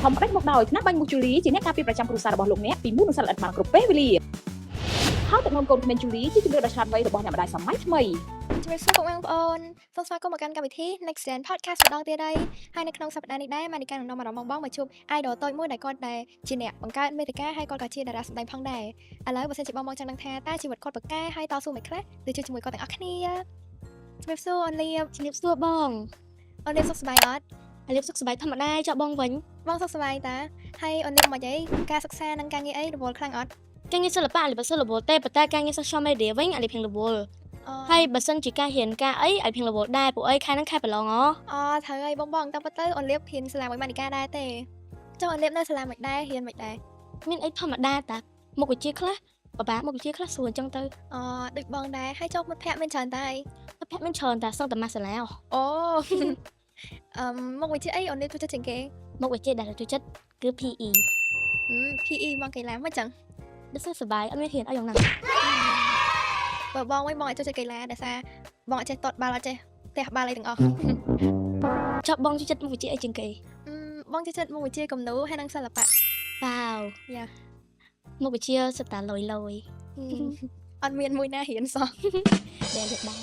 ធម្មផ្ដាច់មកដោយថ្នាំបាញ់មូជូលីជាអ្នកការពារប្រចាំគ្រួសាររបស់លោកអ្នកពីមូសនិងសត្វល្អិតបានគ្រប់ពេលវេលាហើយទឹកនោមកូនក្មេងជូលីជាជម្រើសដ៏ឆ្លាតវៃរបស់អ្នកម្ដាយសម័យថ្មី។ ជំរាបសួរពុកម៉ែបងប្អូនសូមស្វាគមន៍មកកាន់កម្មវិធី Next Gen Podcast ម្ដងទៀតហើយហើយនៅក្នុងសប្តាហ៍នេះដែរម៉ានីកានឹងនាំអារម្មណ៍បងៗមកជួប idol តូចមួយដែលគាត់ដែរជាអ្នកបង្កើតមាតិកាហើយគាត់ក៏ជាតារាសម្ដែងផងដែរឥឡូវបើសិនជាបងៗចង់ដឹងថាតើជីវិតគាត់ពូកែហើយតស៊ូមិនខ្លះទៅជួបជាមួយគាត់ទាំងអស់គ្នាជំរាបសួរអូនលៀប។ ជំរាបសួរបង។ អូនលៀបសុខសប្បាយអត់? អាលៀបសុខសប្បាយធម្មតាចុះបងវិញ? បងសុខសប្បាយតាហើយអូនលៀបមកអីការសិក្សានិងការងារអីរវល់ខ្លាំងអត់? ការងារសិល្បៈអាលៀបអត់សូវរវល់ទេប៉ុន្តែការងារ social media វិញអាលៀបរៀងរវល់ អូ ហើយបើសិនជាការរៀនការអីអាលៀបរៀងរវល់ដែរពួកអីខែហ្នឹងខែប្រឡងហ៎។ អូត្រូវហើយបងបងតាមពិតទៅអូនលៀបរៀនសាលាមួយម៉ានីកាដែរទេចុះអូនលៀបនៅសាលាមិនដែររៀនមិនដែរ? មានអីធម្មតាតាមុខវិជ្ជាខ្លះពិបាកមុខវិជ្ជាខ្លះស្រួលអញ្ចឹងទៅ។ អូដូចបងដែរហើយចុះមិត្តភក្តិមានច្រើនតែ មិត្តភក្តិមានច្រើនតាសឹងតែមួយសាលាហ៎។ អូ មុខវិជ្ជាអីអូននេះចូលចិត្តជាងគេ? មុខវិជ្ជាដែលចូលចិត្តគឺ PE។ ហឹម PE មកកីឡាមិនចឹង? ដូចសប្បាយអត់មានរៀនអីយ៉ាងណា។ បើបងវិញបងអត់ចូលចិត្តកីឡាដោយសារបងអត់ចេះទាត់បាល់អត់ចេះទះបាល់អីទាំងអស់។ ចុះបងចូលចិត្តមុខវិជ្ជាអីជាងគេ? ហឹមបងចូលចិត្តមុខវិជ្ជាគំនូរហើយនិងសិល្បៈ។ វ៉ាវ យ៉ា មុខវិជ្ជាសិតតាលយលយ អត់មានមួយណារៀនសោះ។ ដែលលៀបដែរ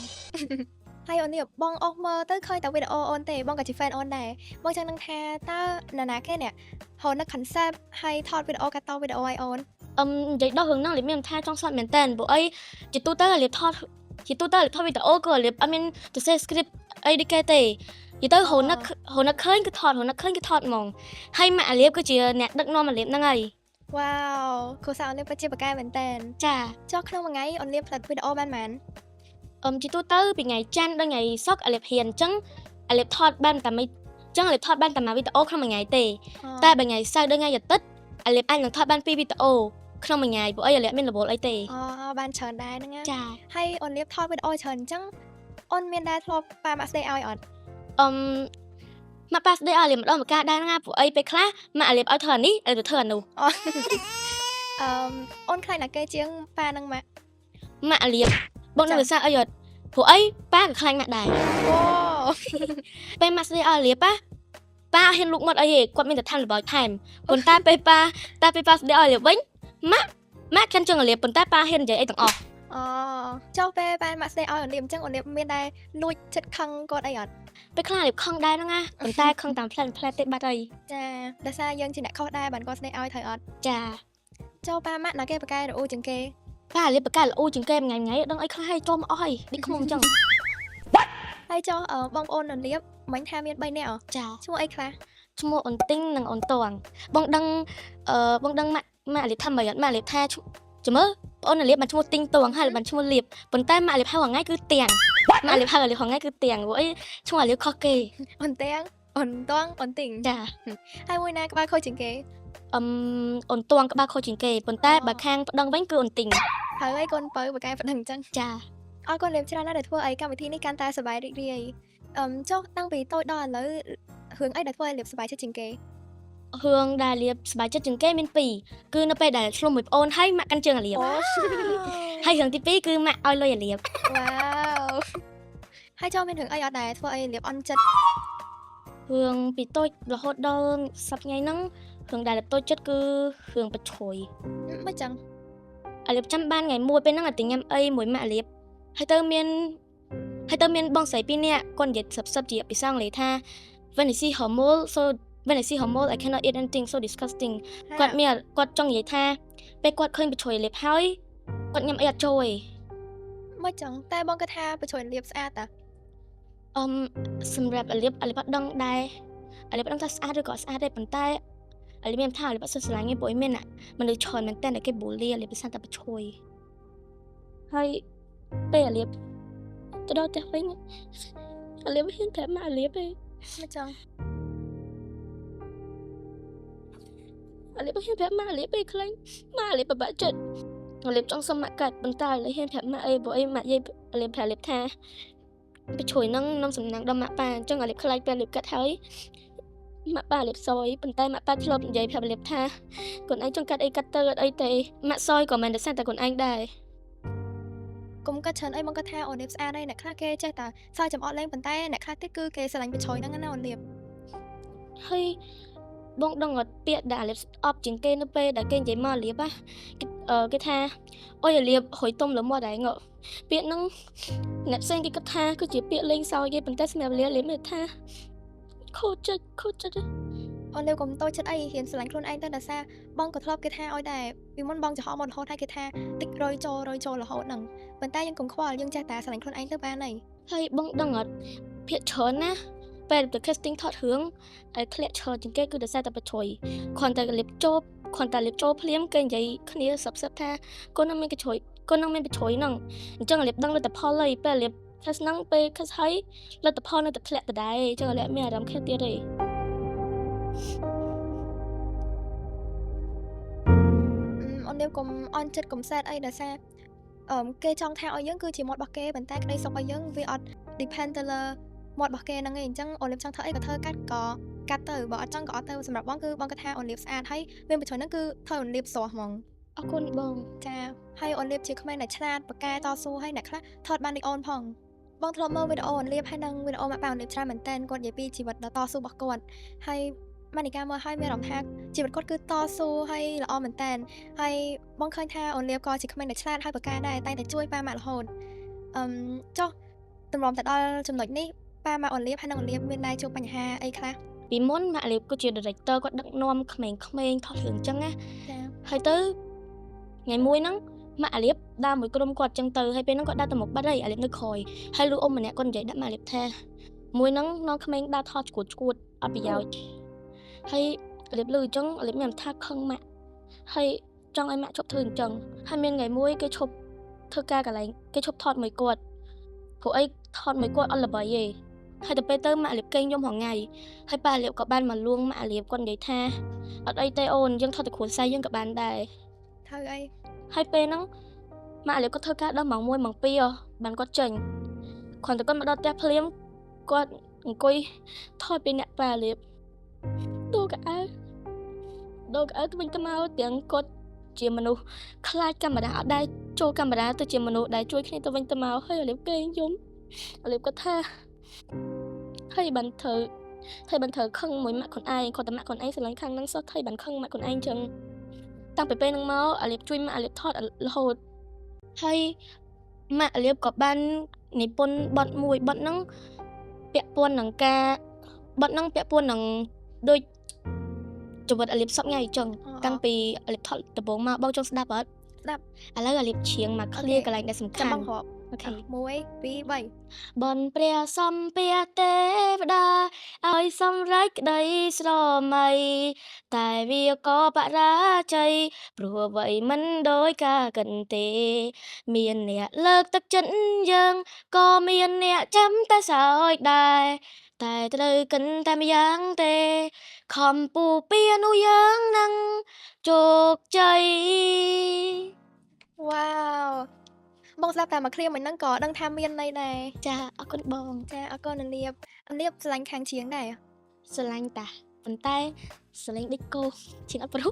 ។ ហើយអូននេះបងអស់មើលទៅឃើញតែវីដេអូអូនទេបងក៏ជា fan អូនដែរបងចង់ដឹងថាតើនរណាគេអ្នកហៅនឹក concept ហើយថតវីដេអូកាត់តវីដេអូឲ្យអូន? អឹមនិយាយដល់រឿងហ្នឹងលៀបមានថាចង់សតមែនតើព្រោះអីជាទូទៅលៀបថតជាទូទៅលៀបថតវីដេអូក៏លៀបអត់មានទៅសេ script អីដូចគេទេនិយាយទៅរនឹករនឹកឃើញគឺថតរនឹកឃើញគឺថតហ្មងហើយម៉ាក់អាលៀបគឺជាអ្នកដឹកនាំអាលៀបហ្នឹងហើយ។ វ៉ាវគ្រួសារអូននេះពិតជាពូកែមែនតើ ចា។ ចុះក្នុងមួយថ្ងៃអូនលៀបផលិតវីដេអូបានប៉ុន្មាន? អឹមជាទូទៅពីថ្ងៃច័ន្ទដល់ថ្ងៃសុក្រអាលៀបហ៊ានអញ្ចឹងអាលៀបថតបានតែមួយអញ្ចឹងអាលៀបថតបានតែមួយវីដេអូក្នុងមួយថ្ងៃទេតែបើថ្ងៃសៅរ៍ដល់ថ្ងៃអាទិត្យអាលៀបអាចនឹងថតបានពីរវីដេអូក្នុងមួយថ្ងៃព្រោះអីអាលៀបមានរវល់អីទេ។ អូបានច្រើនដែរហ្នឹងណា។ ចា។ ហើយអូនលៀបថតវីដេអូច្រើនអញ្ចឹងអូនមានដែរធ្លាប់ប៉ាម៉ាក់ស្ដីឲ្យអត់? អឹមម៉ាក់ប៉ាស្ដីឲ្យអាលៀបម្ដងម្កាលដែរហ្នឹងណាព្រោះអីពេលខ្លះម៉ាក់អាលៀបឲ្យធ្វើអានេះអាលៀបទៅធ្វើអានោះ។ អូអឺមអូនខ្លាចណាគេជាងប៉ានិងម៉ាក់? ម៉ាក់អាលៀបបងនឹងវិសាអីអត់ព្រោះអីប៉ាក៏ខ្លាចម៉ាក់ដែរ។ អូ ពេលម៉ាក់ស្ដីឲ្យអាលៀបប៉ាប៉ាអត់ហ៊ានលូកមាត់អីទេគាត់មានតែថែមល្បោចថែមប៉ុន្តែពេលប៉ាតែពេលប៉ាស្ដីឲ្យអាលៀបវិញម៉ាក់ម៉ាក់កាន់ជើងអាលៀបប៉ុន្តែប៉ាហ៊ាននិយាយអីទាំងអស់។ អូចុះពេលប៉ាម៉ាក់ស្ដីឲ្យអូនលៀបអញ្ចឹងអូនលៀបមានដែរលួចចិត្តខឹងគាត់អីអត់? ពេលខ្លះអាលៀបខឹងដែរហ្នឹងណាប៉ុន្តែខឹងតាមផ្លែផ្លែទេបាត់អី។ ចាដោយសារយើងជាអ្នកខុសដែរបានគាត់ស្ដីឲ្យត្រូវអត់? ចា។ ចុះប៉ាម៉ាក់ណាគេពូកែរអ៊ូជាងគេ? ប៉ាអាលៀបបកកែល្អជាងគេមួយថ្ងៃមួយថ្ងៃដឹងអីខ្លះហើយចូលមកអស់ហើយដូចខ្មុំអញ្ចឹង។ ហើយចុះអឺបងប្អូនអូនលៀបមិញថាមាន3នាក់អ ចា។ ឈ្មោះអីខ្លះ? ឈ្មោះអូនទីងនិងអូនតងបងដឹងអឺបងដឹងម៉ាក់ម៉ាក់អាលៀបថាម៉េចអត់ម៉ាក់អាលៀបថាឈ្មោះចាំមើលបងអូនអាលៀបបានឈ្មោះទីងតងហើយបានឈ្មោះលៀបប៉ុន្តែម៉ាក់អាលៀបហៅថ្ងៃគឺទាំងម៉ាក់អាលៀបហៅអាលៀបថ្ងៃគឺទាំងព្រោះអីឈ្មោះអាលៀបខុសគេ។ អូនទាំងអូនតងអូនទីង ចា។ ហើយមួយណាក្បាលខូចជាងគេ? អឹមអូនតងក្បាលខុសជាងគេប៉ុន្តែបើខាងប្តឹងវិញគឺអូនទីង។ ហើយហើយកូនបើពូកែប៉ុណ្ណឹងអញ្ចឹង ចា។ អរគុណលេបច្រើនណាស់ដែលធ្វើឲ្យកម្មវិធីនេះកាន់តែសប្បាយរីករាយអឹមចុះតាំងពីតូចដល់ឥឡូវរឿងអីដែលធ្វើឲ្យលេបសប្បាយចិត្តជាងគេ? រឿងដែលលៀបសប្បាយចិត្តជាងគេមានពីរគឺនៅពេលដែលឆ្លុំមួយប្អូនហើយម៉ាក់កាន់ជើងអាលៀប អូ ហើយរឿងទីពីរគឺម៉ាក់ឲ្យលុយអាលៀប។ វ៉ាវហើយចុះមានរឿងអីអត់ដែរធ្វើឲ្យលេបអន់ចិត្ត? រឿងពីតូចរហូតដល់សប្តាហ៍ថ្ងៃហ្នឹងរឿងដែលតូចចិត្តគឺរឿងបជ្រួយ មិនចឹង? អាលៀបចាំបានថ្ងៃមួយពេលហ្នឹងអាទិញញ៉ាំអីមួយម៉ាក់អាលៀបហើយទៅមានបងស្រីពីរនាក់គាត់និយាយសឹបសឹបជាភាសាអង់គ្លេសថា "When I see her mole, so when I see her mole, I cannot eat anything, so disgusting." គាត់មានគាត់ចង់និយាយថាពេលគាត់ឃើញបជ្រួយលាបហើយគាត់ញ៉ាំអីអត់ចូលទេ។ មិនចឹងតែបងគិតថាបជ្រួយលាបស្អាតតា អឹមសម្រាប់អាលៀបអាលៀបអត់ដឹងដែរអាលៀបអត់ដឹងថាស្អាតឬក៏អត់ស្អាតទេប៉ុន្តែអាលៀបមានថាអាលៀបអត់សូវស្រឡាញ់ទេព្រោះអីមានអាមនុស្សច្រើនមែនតើដែលគេ bully អាលៀបពិសេសតែបជ្រួយហើយពេលអាលៀបទៅដល់ផ្ទះវិញអាលៀបមិនហ៊ានប្រាប់ម៉ាក់អាលៀបទេ។ មិនចឹង? អាលៀបមិនហ៊ានប្រាប់ម៉ាក់អាលៀបទេខ្លាចម៉ាក់អាលៀបពិបាកចិត្តអាលៀបចង់សុំម៉ាក់កាត់ប៉ុន្តែអាលៀបហ៊ានប្រាប់ម៉ាក់អីព្រោះអីម៉ាក់យាយអាលៀបប្រាប់អាលៀបថាបជ្រួយហ្នឹងនំសំណាងដល់ម៉ាក់ប៉ាអញ្ចឹងអាលៀបខ្លាចពេលអាលៀបកាត់ហើយម៉ាក់ប៉ាអាលៀបសយប៉ុន្តែម៉ាក់ប៉ាធ្លាប់និយាយប្រាប់អាលៀបថាខ្លួនឯងចង់កាត់អីកាត់ទៅអត់អីទេម៉ាក់សយក៏មិនដោយសារតែខ្លួនឯងដែរ។ កុំគិតច្រើនអីបងគិតថាអូនលាបស្អាតហើយអ្នកខ្លះគេចេះតែសើចចំអកលេងប៉ុន្តែអ្នកខ្លះទៀតគឺគេស្រឡាញ់បញ្ឆោយហ្នឹងណាអូនលាប។ ហើយ បងដឹងអត់ពាក្យដែលអាលៀបស្អប់ជាងគេនៅពេលដែលគេនិយាយមកអាលៀបណាគេគេថាអូយអាលៀបហុយទុំលើមាត់ឯងហ៎ពាក្យហ្នឹងអ្នកផ្សេងគេគិតថាគឺជាពាក្យលេងសើចគេប៉ុន្តែសម្រាប់អាលៀបអាលៀបមានថាខូចចិត្តខូចចិត្ត អូនលៀបកុំតូចចិត្តអីហ៊ានស្រឡាញ់ខ្លួនឯងទៅដោយសារបងក៏ធ្លាប់គេថាឲ្យដែរពីមុនបងចំហមករហូតហើយគេថាតិចរយចូលរយចូលរហូតហ្នឹងប៉ុន្តែយើងកុំខ្វល់យើងចេះតែស្រឡាញ់ខ្លួនឯងទៅបានហើយ ហើយបងដឹងអត់ភាគច្រើនណាពេលទៅ casting ថតរឿងឲ្យធ្លាក់ច្រើនជាងគេគឺដោយសារតែបច្រុយគ្រាន់តែលៀបចូលគ្រាន់តែលៀបចូលភ្លាមគេនិយាយគ្នាសັບសັບថាកូននឹងមានកជ្រុយកូននឹងមានបច្រុយហ្នឹងអញ្ចឹងលៀបដឹងលទ្ធផលហើយពេលលៀប cast ហ្នឹងពេល cast ហើយលទ្ធផលនៅតែធ្លាក់ដដែលអញ្ចឹងលៀបមានអារម្មណ៍ខេតទៀតទេ អូនលៀបកុំអន់ចិត្តកុំសែតអីដោយសារគេចង់ថាឲ្យយើងគឺជាមាត់របស់គេប៉ុន្តែក្តីសុខរបស់យើងវាអត់ depend ទៅលើមាត់របស់គេហ្នឹងឯងអញ្ចឹងអូនលៀបចង់ធ្វើអីក៏ធ្វើកាត់ក៏កាត់ទៅបើអត់ចង់ក៏អត់ទៅសម្រាប់បងគឺបងគិតថាអូនលៀបស្អាតហើយមានបញ្ជនហ្នឹងគឺធ្វើអូនលៀបស្រស់ហ្មង អរគុណបង ចាហើយអូនលៀបជាក្មេងដែលឆ្លាតប្រកែតស៊ូហើយអ្នកខ្លះថតបានដូចអូនផងបងធ្លាប់មើលវីដេអូអូនលៀបហើយនិងវីដេអូម៉ាក់ប៉ាអូនលៀបច្រើនមែនតើគាត់និយាយពីជីវិតដ៏តស៊ូរបស់គាត់ហើយម៉ានីកាមើលហើយមានអារម្មណ៍ថាជីវិតគាត់គឺតស៊ូហើយល្អមែនតើហើយបងឃើញថាអូនលៀបក៏ជាក្មេងដែលឆ្លាតហើយប្រកែដែរតែងតែជួយប៉ាម៉ាក់រហូតអឹមចុះតម្រាំតែដល់ចំណុចនេះប៉ាម៉ាក់អូនលៀបហើយនិងអូនលៀបមានដែរជួបបញ្ហាអីខ្លះ ពីមុនម៉ាក់លៀបគឺជា director គាត់ដឹកនាំក្មេងៗថតរឿងអញ្ចឹងណា ចា ហើយទៅថ្ងៃមួយហ្នឹងម៉ាក់អាលៀបដើរមួយក្រុមគាត់ចឹងទៅហើយពេលហ្នឹងគាត់ដើរទៅមុខបាត់ហើយអាលៀបនៅក្រោយហើយលូអ៊ំម្នាក់គាត់និយាយដាក់ម៉ាក់អាលៀបថាមួយហ្នឹងនាំក្មេងដើរថតឈួតឈួតអត់ប្រយោជន៍ហើយអាលៀបលឺអញ្ចឹងអាលៀបមានថាខឹងម៉ាក់ហើយចង់ឲ្យម៉ាក់ជប់ធ្វើអញ្ចឹងហើយមានថ្ងៃមួយគេឈប់ធ្វើការកន្លែងគេឈប់ថតមួយគាត់ព្រោះអីថតមួយគាត់អត់ល្បីទេហើយទៅពេលទៅម៉ាក់អាលៀបគេងយំរាល់ថ្ងៃហើយប៉ាអាលៀបក៏បានមកលួងម៉ាក់អាលៀបគាត់និយាយថាអត់អីទេអូនយើងថតតែគ្រួសារយើងក៏បានដែរ ធ្វើអី ហើយពេលហ្នឹងម៉ាក់អាលៀបគាត់ធ្វើការដល់ម៉ោង1ម៉ោង2ហ៎បានគាត់ចេញគ្រាន់តែគាត់មកដល់ផ្ទះភ្លាមគាត់អង្គុយថតពីអ្នកប៉ាអាលៀបដូរកៅអៅដូរកៅអៅទៅវិញទៅមកទាំងគាត់ជាមនុស្សខ្លាចកាមេរ៉ាអត់ដែរចូលកាមេរ៉ាទៅជាមនុស្សដែលជួយគ្នាទៅវិញទៅមកហើយអាលៀបគេងយំអាលៀបគាត់ថាហើយបានធ្វើហើយបានធ្វើខឹងមួយម៉ាក់ខ្លួនឯងគាត់តែម៉ាក់ខ្លួនឯងស្រឡាញ់ខាងហ្នឹងសោះហើយបានខឹងម៉ាក់ខ្លួនឯងចឹង តាំងពីពេលហ្នឹងមកអាលៀបជួយម៉ាក់អាលៀបថតរហូតហើយម៉ាក់អាលៀបក៏បាននិពន្ធបទមួយបទហ្នឹងពាក់ព័ន្ធនឹងការបទហ្នឹងពាក់ព័ន្ធនឹងដូចជីវិតអាលៀបសពថ្ងៃអញ្ចឹងតាំងពីអាលៀបថតដំបូងមកបងចង់ស្ដាប់អត់ ស្ដាប់ ឥឡូវអាលៀបច្រៀងមក clear កន្លែងដែលសំខាន់ ចាំបងរាប់ okay 1 2 3 បនព្រះសម្ភារទេវតាឲ្យសម្រេចក្តីស្រមៃតែវាក៏បរាជ័យព្រោះអ្វីមិនដោយការកិនទេ មានអ្នកលើកទឹកចិត្តយើងក៏មានអ្នកចាំតែសើចដែរតែត្រូវកិនតែម្យ៉ាងទេខំពូពៀនោះយើងនឹងជោគជ័យ វ៉ាវបងស្ដាប់តែមួយឃ្លាមិញហ្នឹងក៏ដឹងថាមានន័យដែរ ចាអរគុណបង ចាអរគុណអនលៀបអនលៀបស្រឡាញ់ខាងច្រៀងដែរ ស្រឡាញ់តាប៉ុន្តែស្រឡាញ់ដូចគោជាងអត់ព្រោះ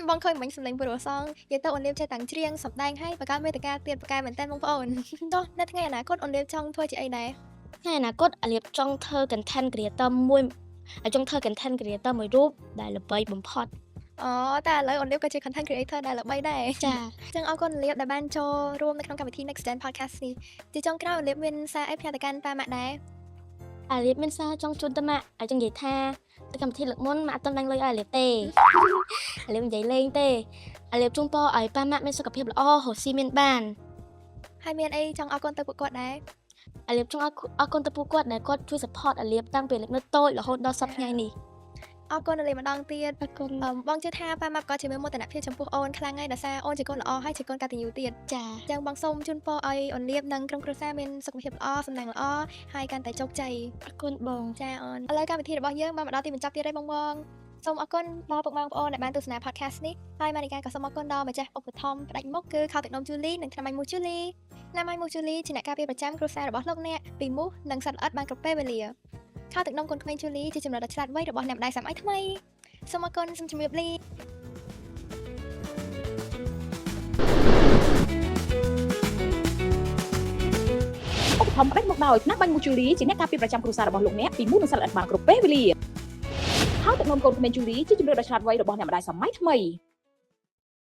បងឃើញមិញសម្លេងព្រោះសងនិយាយទៅអូនលៀបចេះទាំងច្រៀងសម្ដែងហើយបង្កើតមេតិកាទៀតប្រកែមែនតើបងប្អូន តោះនៅថ្ងៃអនាគតអូនលៀបចង់ធ្វើជាអីដែរ ថ្ងៃអនាគតអាលៀបចង់ធ្វើ content creator មួយអាចង់ធ្វើ content creator មួយរូបដែលល្បីបំផុត អូតែឥឡូវអូនលៀបក៏ជា content creator ដែលល្បីដែរ ចា ចឹងអរគុណអូនលៀបដែលបានចូលរួមនៅក្នុងកម្មវិធី Next Gen Podcast នេះជាចុងក្រោយអូនលៀបមានសារអីផ្ញើទៅកាន់ប៉ាម៉ាក់ដែរ អាលៀបមានសារចង់ជូនទៅម៉ាក់អាចង់និយាយថាទៅកម្មវិធីលើកមុនម៉ាក់អត់ទាន់ដាញ់លុយឲ្យអាលៀបទេ អាលៀបនិយាយលេងទេអាលៀបជូនពរឲ្យប៉ាម៉ាក់មានសុខភាពល្អរស់ស៊ីមានបាន ហើយមានអីចង់អរគុណទៅពួកគាត់ដែរ អាលៀបចង់អរគុណទៅពួកគាត់ដែលគាត់ជួយ support អាលៀបតាំងពីអាលៀបនៅតូចរហូតដល់សប្តាហ៍ថ្ងៃនេះ អរគុណអូនលៀបម្ដងទៀត អរគុណ បងជឿថាប៉ាម៉ាក់ក៏ជាមានមោទនភាពចំពោះអូនខ្លាំងហើយដោយសារអូនជាកូនល្អហើយជាកូនកតញ្ញូទៀត ចា ចឹងបងសូមជូនពរឲ្យអូនលៀបនិងក្រុមគ្រួសារមានសុខភាពល្អសំណាងល្អហើយកាន់តែជោគជ័យ អរគុណបង ចាអូនឥឡូវកម្មវិធីរបស់យើងបានមកដល់ទីបញ្ចប់ទៀតហើយបងបងសូមអរគុណដល់ពុកម៉ែបងប្អូនដែលបានទស្សនា podcast នេះហើយម៉ានីកាក៏សូមអរគុណដល់ម្ចាស់ឧបត្ថម្ភផ្ដាច់មុខគឺខោទឹកនោមជូលីនិងថ្នាំបាញ់មូសជូលីថ្នាំបាញ់មូសជូលីជាអ្នកការពារប្រចាំគ្រួសាររបស់លោកអ្នកពីមូសនិងសត្វល្អិតបានគ្រប់ពេលវេលាខោទឹកនោមកូនក្មេងជូលីជាចំណុចដ៏ឆ្លាតវៃរបស់អ្នកម្ដាយសម័យថ្មីសូមអរគុណសូមជម្រាបលា ឧបត្ថម្ភផ្ដាច់មុខដោយថ្នាំបាញ់មូជូលីជាអ្នកការពារប្រចាំគ្រួសាររបស់លោកអ្នកពីមូសនិងសត្វល្អិតបានគ្រប់ពេលវេលា ហៅទឹកនោមកូនក្មេងជូលីជាជម្រើសដ៏ឆ្លាតវៃរបស់អ្នកម្ដាយសម័យថ្មី។